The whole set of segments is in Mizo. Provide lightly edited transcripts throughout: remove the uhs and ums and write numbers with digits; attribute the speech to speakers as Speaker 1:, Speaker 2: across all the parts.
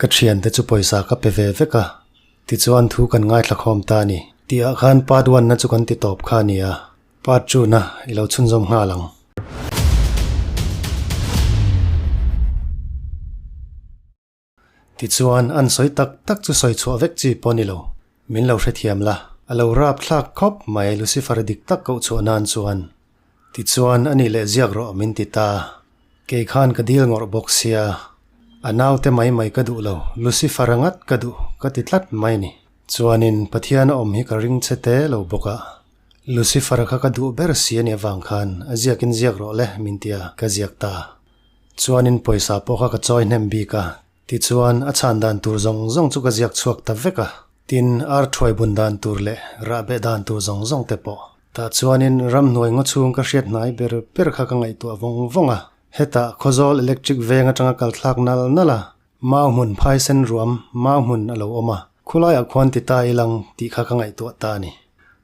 Speaker 1: Ka thiante chu pawisa ka pe ve vek a, tichuan thu kan ngaithla khawm ta a ni. Tihah khan part one na chu kan ti tawp kha a ni a, part two na i lo chhunzawm nghal ang. Tichuan, an sawi tak tak chu sawi chhuah vek chi pawh a ni lo. Min lo hrethiam la, a lo rap thlak khawp mai Lucifer dik tak koh chhuah nan chuan. Tichuan, a nih leh ziak rawh min ti ta. Kei khan ka dil ngawrh bawk sia, a naute mai mai ka duh lo, Lucifer a ngat ka duh ka ti tlat mai ni. Chuanin, Pathian a awm hi ka ring che te lo bawk a, Lucifer kha ka duh ber si a nih avang khan a ziakin ziak rawh le min ti a, ka ziak ta. Chuanin pawisa pawh kha ka chawi hnem bik a, tichuan a chhan dan tur zawng zawng chu ka ziak chhuak ta vek a, tin ar thuai bun dan tur leh rahbeh dan tur zawng zawng te pawh. Tah chuanin ramhnuai ngaw chhung ka hriat hnai ber ber kha ka ngaihtuah vawng vawng a, hetah Khawzawl electric veng atanga kal thlak nal nal a, mau hmun phaisen ruam mau hmun a lo awm a, khulaiah khuan ti ta ilang tih kha ka ngaihtuah ta a ni.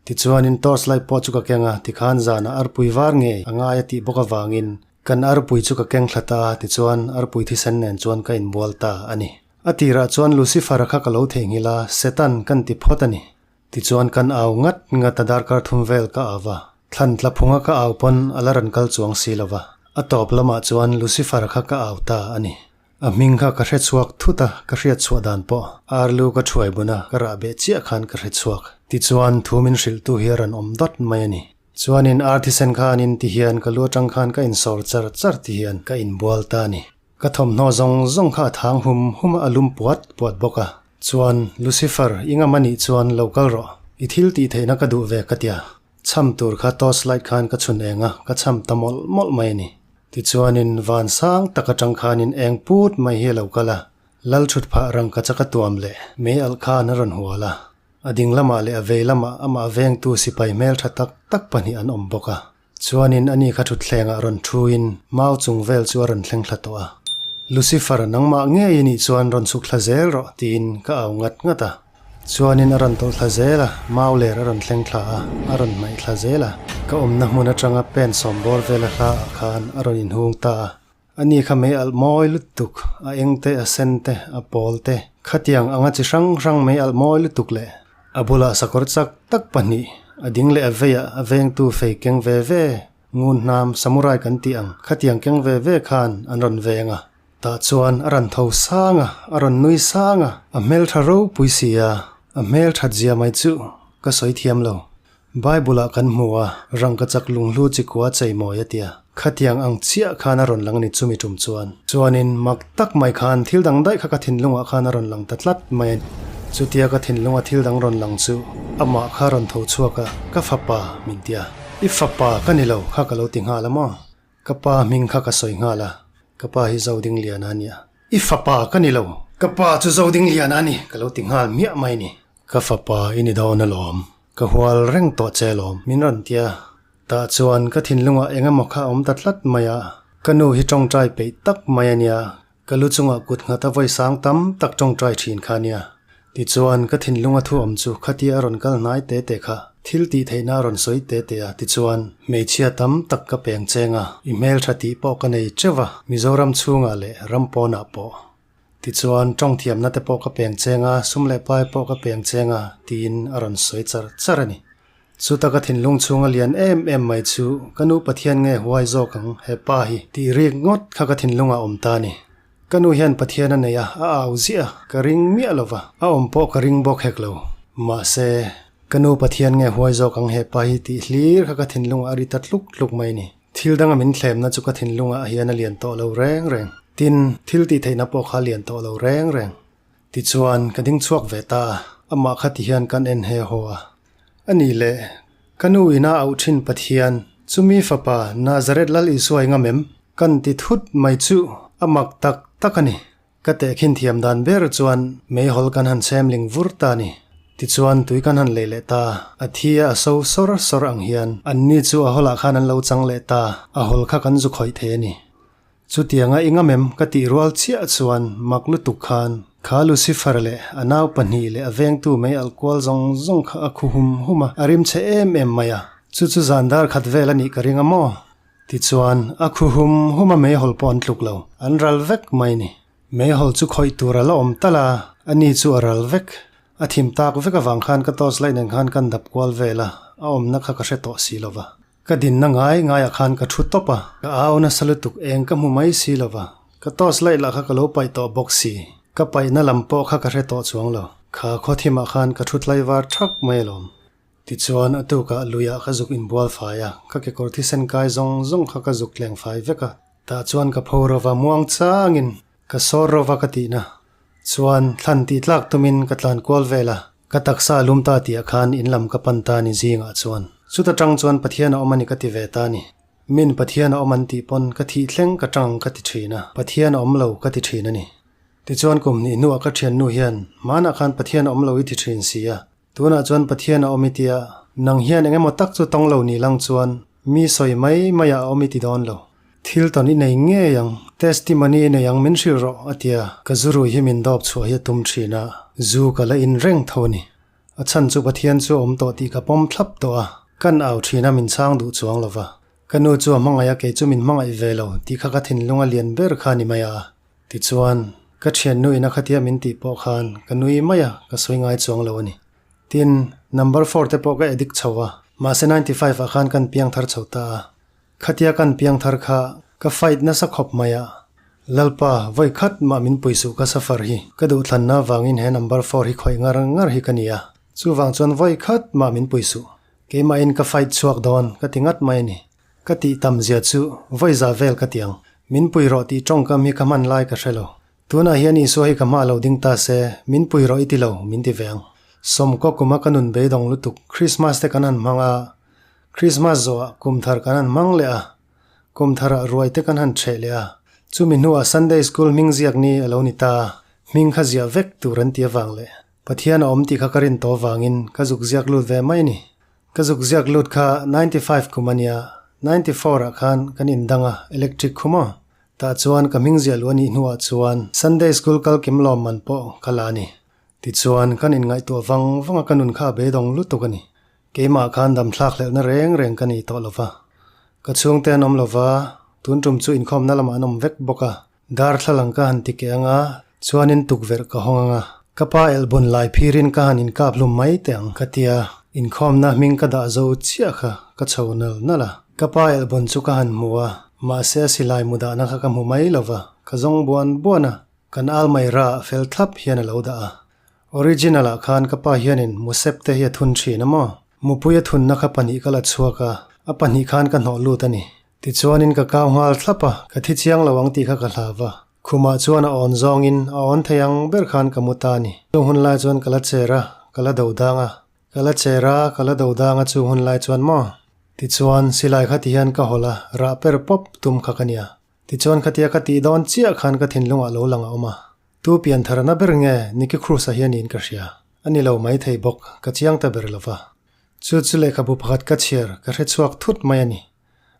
Speaker 1: Tichuanin torch light pawh chu ka keng a, tikhan zanah arpui var ngei a ngai a tih bawk avangin Kan arpui chu ka keng thla ta a, tichuan arpui thisen nen chuan ka inbual ta a ni. A tirah chuan Lucifer-a kha ka lo theihnghilh a, Satan kan ti phawt a ni. Tichuan kan au ngat ngat a darkar thum vel ka au va, thlan tla phunga ka au pawn a la rawn kal chuang si lo va. A tawp lamah chuan Lucifer-a kha ka au ta a ni. A hming kha ka hre chhuak thut a, ka hriat chhuah dan pawh arlu ka thuai bun a, ka rah beh chiah khan ka hre chhuak. Tichuan thu min hrilhtu hi a rawn awm dawt mai a ni. Chuanin ar thisen khanin ti hian ka lu atang khan ka insawr char char ti hian ka inbual ta a ni. Ka thawmhnaw zawng zawng kha a thang hum hum a, a lum puat puat bawk a. Chuan, Lucifer, i ngam a nih chuan lo kal rawh. I thil tih theihna ka duh ve ka tia. Cham tur kha torch light khan ka chhun eng a, ka cham ta mawlh mawlh mai a ni. Tichuanin van sang tak atang khanin eng put mai hi a lo kal a, lal thut phah rangka chaka tuam leh mei alh khan a rawn hual a. A ding lamah leh a vei lamah amah vengtu sipai hmeltha tak tak pahnih an awm bawk a. Chuanin ani kha thutthlengah rawn thuin mau chung vel chu a rawn thleng thla tawh a. Lucifer, nangmah ngei i nih chuan rawn chhuk thla zel rawh tiin ka au ngat ngat a. Chuanin a rawn tawlh thla zel a, mau ler a rawn thleng thla a, a rawn hnaih thla zel a. Ka awmna hmun atanga pen sawm bawr vela hla ah khan a rawn inhung ta a. Ani kha mei alh mawi lutuk, a eng te, a sen te, a pawl te, khatiang anga chi hrang hrang mei alh mawi lutuk leh a bulah sakawr chak tak pahnih, a ding leh a veiah a vengtu fei keng ve ve, ngun hnam samurai kan tih ang khatiang keng ve ve khan an rawn veng a. Tah chuan a rawn tho sang a, a rawn nui sang a, a hmeltha ropui si a, a hmelthat zia mai chu ka sawi thiam lo. Bible-ah kan hmu a, rangkachak lunghlu chi kua chei mawi a tia. Khatiang ang chiah khan a rawn lang a ni chumi tum chuan. Chuanin mak tak mai khan thil dang daih kha ka thinlungah khan a rawn lang ta tlat mai a ni. Chutia ka thinlunga thil dang rawn lang chu amah kha rawn tho chhuak a, ka fapa min tia. I fapa ka ni lo kha ka lo ti nghal a maw? Ka pa hming kha ka sawi nghal a, ka pa hi Zodingliana a nia. I fapa ka ni lo, ka pa chu Zodingliana a ni ka lo ti nghal miah mai a ni. Ka fapa i ni dawn alawm. Ka hual reng tawh che alawm, min rawn ti a. Tah chuan ka thinlungah eng emaw kha a awm ta tlat mai a. Ka nu hi tawngtai peih tak mai a nia, ka lu chungah kut nghat a vawi sang tam tak tawngtai thin kha a nia. Tichuan ka thinlunga thu awm chu khatia a rawn kal hnai te te kha thil tih theihna a rawn sawi te te a. Tichuan hmeichhia tam tak ka peng cheng a, i hmeltha tih pawh ka nei teuh va, Mizoram chhungah leh ram pawnah pawh. Tichuan, tawng thiamna te pawh ka peng cheng a, sum leh pai pawh ka peng cheng a, tiin a rawn sawi char char a ni. Chuta ka thinlung chhunga lian em em mai chu ka nu Pathian nge huai zawk ang he pa hi tih rik ngawt kha ka thinlungah awm ta a ni. Ka nu hian Pathian a nei a, a au ziah a, ka ring miah lo va, a awm pawh ka ring bawk hek lo. Mahse, ka nu Pathian nge huai zawk ang he pa hi tih hlir kha ka thinlungah a ri ta tluk tluk mai a ni. Thil danga min thlemna chu ka thinlungah hian a lian tawh lo reng reng. Tin, thil tih theihna pawh kha a lian tawh lo reng reng. Tichuan, ka ding chhuak ve ta a, amah kha ti hian kan en he haw a. A nih leh, ka nu ina auh thin Pathian, chumi fapa Nazareth Lal Isua i ngam em? Kan ti thut mai chu a mak tak tak a ni. Ka tehkhin thiam dan ber chuan meihawl kan han chhem ling vur ta a ni. Tichuan tui kan han lei leh ta, a thi a a so sawr sawr ang hian anni chu a hawlah khan an lo chang leh ta, a hawl kha kan zu khawih thei a ni. Chutianga i ngam em ka tih rual chiah chuan mak lutuk khan kha Lucifer leh a nau pahnih leh a vengtu mei alh kual zawng zawng kha a khu hum hum a, a rim chhe em em mai a. Chu chu zan dar khat vel a nih ka ring a maw? Tichuan, a khu hum hum a meihawl pawh an tluk lo, an ral vek mai ni. Meihawl chu khawih tur a la awm tal a, ani chu a ral vek. A thim tak vek avang khan ka torch light nen khan kan dap kual vel a, a awmna kha ka hre tawh si lo va. Ka dinna ngai ngaiah khan ka thu tawp a, ka au nasa lutuk eng ka hmu mai si lo va. Ka torch light lah kha ka lo paih tawh bawk si. Ka paihna lam pawh kha ka hre tawh chuang lo. Kha khaw thimah khan ka thu tlaivar thak mai alawm. Tichuan, a tukah luiah ka zuk inbual fai a, ka kekawr thisen kai zawng zawng kha ka zuk tleng fai vek a. Tah chuan ka pho rova muang changin ka sawr rova ka tihna chuan thlan tih tlak tumin ka tlan kual vel a, ka taksa a lum ta tihah khan in lam ka pan ta ni zingah chuan. Chuta tang chuan Pathian a awm a ni ka ti ve ta ni. Min Pathian a awm an tih pawn ka thih thleng ka tang ka ti thin a, Pathian a awm lo ka ti thin a ni. Tichuan kum hnih hnuah ka thiannu hian hmanah khan Pathian a awm lo i ti thin si a, Tunah chuan Pathian a awm i tia, nang hian eng emaw tak chu tawng lo ni lang chuan mi sawi mai maiah a awm i ti dawn lo. Thil tawn i nei ngei ang, testimony i nei ang min hrilh rawh a tia, ka zu rui hi min dawp chhuah hi a tum thin a, zu ka la in reng tho a ni. A chhan chu Pathian chu a awm tawh tih ka pawm thlap tawh a, kan au thin a min chhang duh chuang lo va. Ka nu chu a hmangaih a kei chu min hmangaih ve lo tih kha ka thinlung a lian ber kha a ni mai a. Tichuan, ka thiannu ina khatia min tih pawh khan ka nui mai a, ka sawi ngai chuang lo a ni. Tin, number four te pawh ka addict chho a, mahse 95 ah khan kan piang thar chho ta a. Khatia kan piang thar kha ka fight nasa khawp mai a, Lalpa, vawi khat mah min pui suh ka suffer hi, ka duhthlanna avangin he number four hi khawih ngar ngar hi ka ni a, chuvang chuan vawi khat mah min pui suh. Keimahin ka fight chhuak dawn ka ti ngat mai a ni. Ka tih tam zia chu vawi za vel ka ti ang. Min pui rawh tih tawngkam hi ka hman lai ka hre lo. Tunah hian Isua hi ka hma lo ding ta se, min pui rawh i ti lo, min ti ve ang. Sawmkaw kuma ka nun beidawng lutuk, Christmas te kan han hmang a, Christmas zawhah kum thar kan han hmang leh a, kum tharah ruai te kan han ṭheh leh a, chumi hnuah Sunday School hming ziak ni a lo ni ta a, hming kha ziah vek tur an ti avang leh Pathian a awm tih kha ka rin tawh avangin ka zuk ziak lut ve mai a ni. Ka zuk ziak lut kha 95 kum a nia, 94 ah khan kan indang a, electric khum aw. Tah chuan ka hming ziah luh a nih hnuah chuan Sunday school kal kim lawm man pawh ka la a ni. Tichuan kan inngaihtuah vang vang a ka nun kha a beidawng lutuk a ni. Keimah khan damthlak hlelhna reng reng ka nei tawh lo va. Ka chhungte an awm lo va, tun tum chu inkhawmna lamah an awm vek bawk a. Darthlalang ka han ti keh ang a, chuanin tukverh ka hawng ang a. Ka pa elbun lai phirin ka han inkap hlum mai teh ang ka tia, inkhawmna hming ka dah zo chiah kha ka chho nal nal a. Ka pa elbun chu ka han hmu a, mahse a silai mu dahna kha ka hmu mai lo va, ka zawng buan buan a, kan almai ra fel thlap hian a lo dah a. Original ah khan ka pa hianin musep te hi a thun thin a maw? Mupui a thunna kha pahnih ka la chhuak a, a pahnih khan ka hnawh lut a ni. Tichuanin ka kau nghal thlap a, ka thi chiang lo ang tih kha ka hlau va. Khumah chuan a awn zawngin a awn thei ang ber khan ka mu ta a ni. Chung hun lai chuan ka la cher a, ka la do dang a. Ka la cher a, ka la do dang a chung hun lai chuan maw? Tichuan, silai kha tihian ka hawlh a, rah per pawp tum kha ka nia. Tichuan khatia ka tih dawn chiah khan ka thinlungah lo lang a awm a. Tu piantharna ber nge Nicky Cruz-a hian niin ka hria. A ni lo maithei bawk, ka chiang ta ber lo va. Chu chu lehkhabu pakhat ka chhiar, ka hre chhuak thut mai a ni.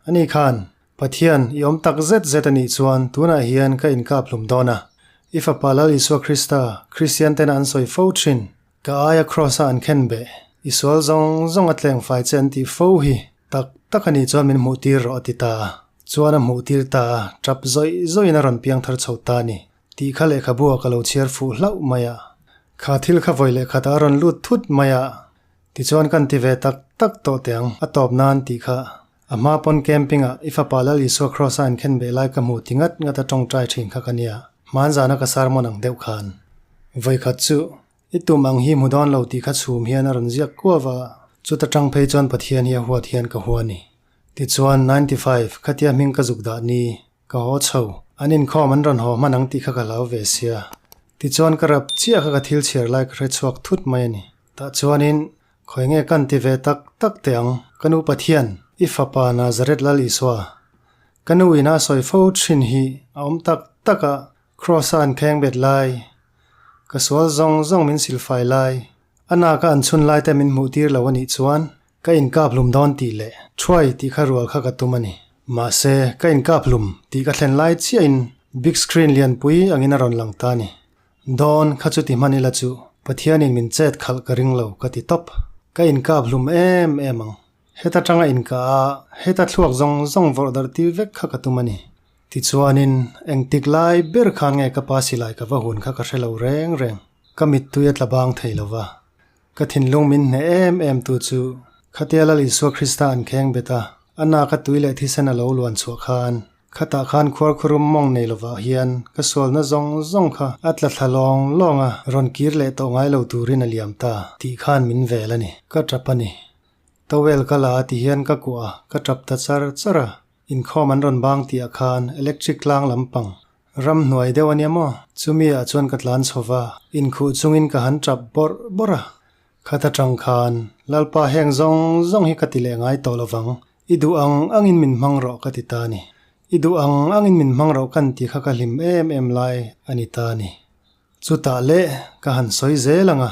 Speaker 1: Ani khan, Pathian, i awm tak zet zet a nih chuan tunah hian ka inkap hlum dawn a. I fapa Lal Isua Krista, Kristian tena an sawi fo thin, ka aia Kraws-a an khen beh, i sual zawng zawng a tleng fai che an tih fo hi, tak tak a nih chuan min hmuh tir rawh a ti ta a. Chuan a hmuh tir ta a, tap zawih zawihin a rawn piang thar chho ta a ni. Tih kha lehkhabu ah ka lo chhiar fuh hlauh mai a. Kha thil kha vawi lehkhat ah a rawn lut thut mai a. Tichuan kan ti ve tak tak tawh teh ang, a tawp nan tih kha. A hma pawn camping ah i fapa Lal Isua Kraws a an khen beh lai ka hmu ti ngat ngat a tawngtai thin kha ka nia, hman zana ka sermon ang deuh khan. Vawikhat chu, i tum ang hi hmu dawn lo tih kha chhum hian a rawn ziak kuau a, chuta tang phei chuan Pathian hi a huat hian ka hua ni. Tichuan 95 khatia hming ka zuk dah ni, Ka haw chho. An inkhawm an rawn haw hman ang tih kha ka hlau ve sia. Tichuan ka rap chiah kha ka thil chhiar lai ka hre chhuak thut mai a ni. Tah chuanin, khawi nge kan ti ve tak tak teh ang, ka nu Pathian, i fapa Nazareth Lal Isua. Ka nu ina sawi fo thin hi a awm tak tak a, Kraws-a an kheng bet lai, ka sual zawng zawng min silfai lai, a naka an chhun lai te min hmuh tir lo a nih chuan, Ka inkap hlum dawn tih leh thuai tih kha rual kha ka tum a ni. Mahse, ka inkap hlum tih ka thlen lai chiahin big screen lianpui angin a rawn lang ta a ni. Dawn kha chu ti hman ila chu Pathianin min chet khalh ka ring lo ka ti tawp. Ka inkap hlum em em ang. Heta tanga inkah a, heta thluak zawng zawng vawrh darh tir vek kha ka tum a ni. Tichuanin, engtik lai ber khan nge ka pa silai ka va hun kha ka hre lo reng reng. Ka mittui a tla bang thei lo va. Ka thinlung min hneh em em tu chu khatia Lal Isua Krista an kheng bet a, a nak a tui leh thisen a lo luan chhuah khan, khatah khan khuarkhurum mawng nei lovah hian ka sualna zawng zawng kha a tla thla lawng lawng a, rawn kir leh tawh ngai lo turin a liam ta tih khan min vel a ni. Ka tap a ni. Towel ka la a ti hian ka kuah a, ka tap ta char char a. Inkhawm an rawn bang tih ah khan electric tlang lampang ramhnuai deuh a nia maw? Chumi ah chuan ka tlan chho va, inkhuh chungin ka han tap bawrh bawrh a. Khat atang khan Lalpa heng zawng zawng hi ka ti leh ngai tawh lovang, i duh ang angin min hmang rawh ka ti ta a ni. I duh ang angin min hmang rawh kan tih kha ka hlim em em lai a ni ta a ni. Chutah leh ka han sawi zel ang a.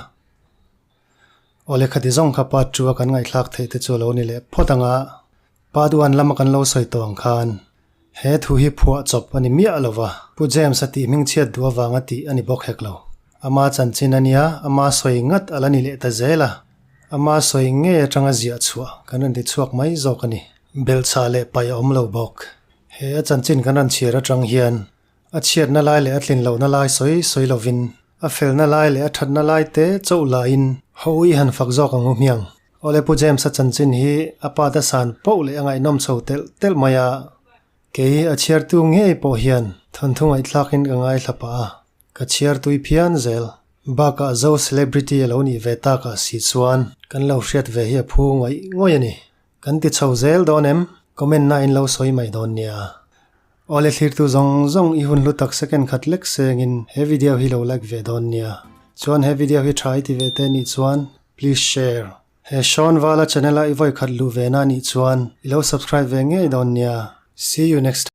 Speaker 1: Awle khati zawng kha part two a kan ngaihthlak theih te chu a lo ni leh phawt ang a. Part one lama kan lo sawi tawh ang khan he thu hi phuah chawp a ni miah lo va, Pu James a tih hming chhiat duh avanga tih a ni bawk hek lo. Ama chanchin a nia, ama sawi ngat a la ni leh ta zel a. Ama sawi ngei atanga ziah chhuah kan rawn ti chhuak mai zawk a ni. Belhchhah leh paih a awm lo bawk. He a chanchin kan rawn chhiar atang hian A chhiatna lai leh a tlin lohna lai sawi sawi lovin, a felna lai leh a thatna lai te chauh lahin ho i han fak zawk ang u hmiang. Awle Pu James-a chanchin hi a pa ta san poh leh a ngaihnawm chho telh telh mai a, kei a chhiartu ngei pawh hian thawnthu ngaihthlakin ka ngaithla pah a, ka chhiar tui phian zel. Bakah Zo celebrity a lo nih ve takah si chuan kan lo hriat ve hi a phu ngawih ngawih a ni. Kan ti chho zel dawn em? Comment na in lo sawi mai dawn nia. Awle thlirtu zawng zawng i hun hlu tak second khat lek sengin he video hi lo like ve dawn nia. Chuan he video hi tha i ti ve te nih chuan please share. He Sean Vala channel a i vawi khat luh ve na nih chuan i lo subscribe ve ngei dawn nia. See you next.